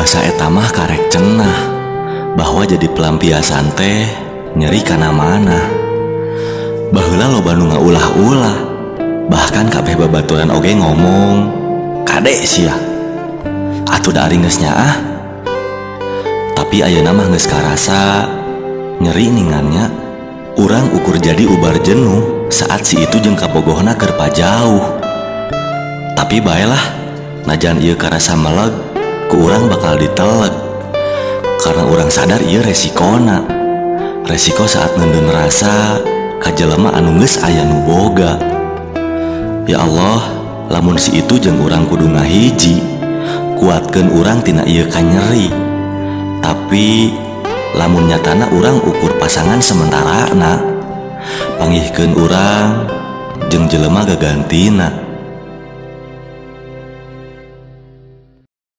Basa eta mah karek cenah bahwa jadi pelampiasan teh nyeri kana mana. Baheula loba nu ngaulah-ulah, bahkan kabeh babaturan oge ngomong, "Kade sia." Atuh da ari geus nyaah. Tapi ayeuna mah geus karasa nyeri ningan nya. Urang ukur jadi ubar jenuh saat si itu jeung kabogohna keur pajauh. Tapi baelah, najan ieu karasa meleg, ku urang bakal diteleg. Karena urang sadar ieu resikona. Resiko saat ngeundeun rasa ka jelema anu geus aya nu boga. Ya Allah, lamun si itu jeung urang kudu ngahiji, kuatkeun urang tina ieu kanyeri. Tapi lamun nyatana urang ukur pasangan sementarana, panggihkeun urang jeung jelema gagantina.